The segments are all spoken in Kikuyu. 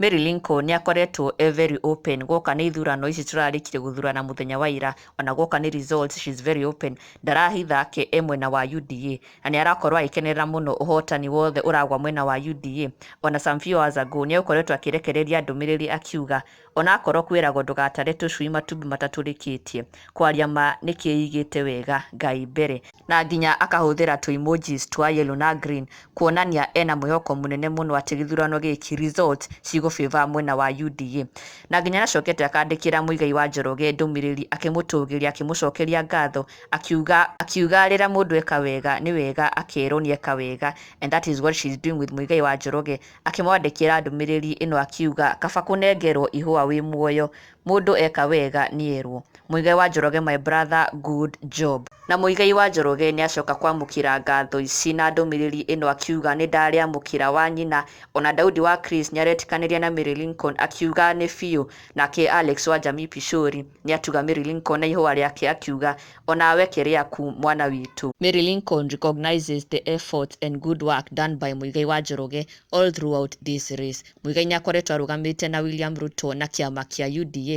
Mary Lincoln nĩ akoretwo e very open guoka nĩ ithurano ici tũrarĩkirie gũthurana mũthenya wa ira, ona guoka nĩ results, she's very open, ndarahitha ke e mwena wa UDA na nĩ arakorwo agĩkenerera mũno ũhotani wothe ũragwa mwena wa UDA. Ona some few hours ago nĩ egũkoretwo akĩrekereria ndũmĩrĩri akiuga onakorwo kwĩragwo ndũgatare tũcui matumbĩ matatũrĩkĩtie, kwaria ma nĩ kĩigĩte wega Ngai mbere, na nginya akahũthĩra tũ emojis twa yellow na green kuonania ena mwĩhoko mũnene mũno atĩ gĩthurano gĩkĩ results cigũ favor mwena wa UDA. Na nginya nĩacokete akandĩkĩra Muigai wa Njoroge ndũmĩrĩri akĩmũtũgĩria, akĩmũcokeria ngatho, akiuga rĩrĩa mũndũ eka wega nĩ wega akerwo nĩ eka wega, and that is what she's doing with Muigai wa Njoroge, akĩmwandĩkĩra ndũmĩrĩri ĩno akiuga kaba kũnengerwo ihũa wĩ muoyo, mũndũ eka wega nĩerwo. Muigai wa Njoroge, my brother, good job. Na Muigai wa Njoroge nĩ acoka kwamũkĩra ngatho ici na ndũmĩrĩri ĩno akiuga nĩ ndarĩamũkĩra wa nyina. Ona Daudi wa Chris nĩaretĩkanĩria na Mary Lincoln akiuga nĩ biũ. Nake Alex wa Jamii Pishori nĩatuga Mary Lincoln na ihũa rĩake akiuga onawe kĩrĩaku mwana witũ. Mary Lincoln recognizes the effort and good work done by Muigai wa Njoroge all throughout this race. Muigai nĩakoretwo arũgamĩte na William Ruto na kĩama kĩa UDA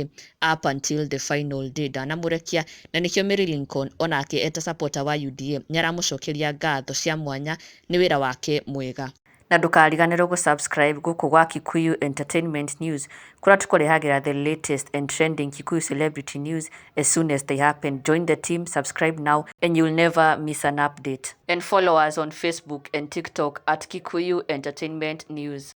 up until the final day, ndanamũrekia, na nĩkĩo Mary Lincoln onake eta supporter wa UDA nĩaramũcokeria ngatho cia mwanya nĩ wĩra wake mwega. Na ndũkariganĩrwo gũ-subscribe gũkũ gwa Kikuyu Entertainment News, kũrĩa tũkũrehagĩra the latest and trending Kikuyu celebrity news as soon as they happen. Join the team, subscribe now and you'll never miss an update. And follow us on Facebook and TikTok at Kikuyu Entertainment News.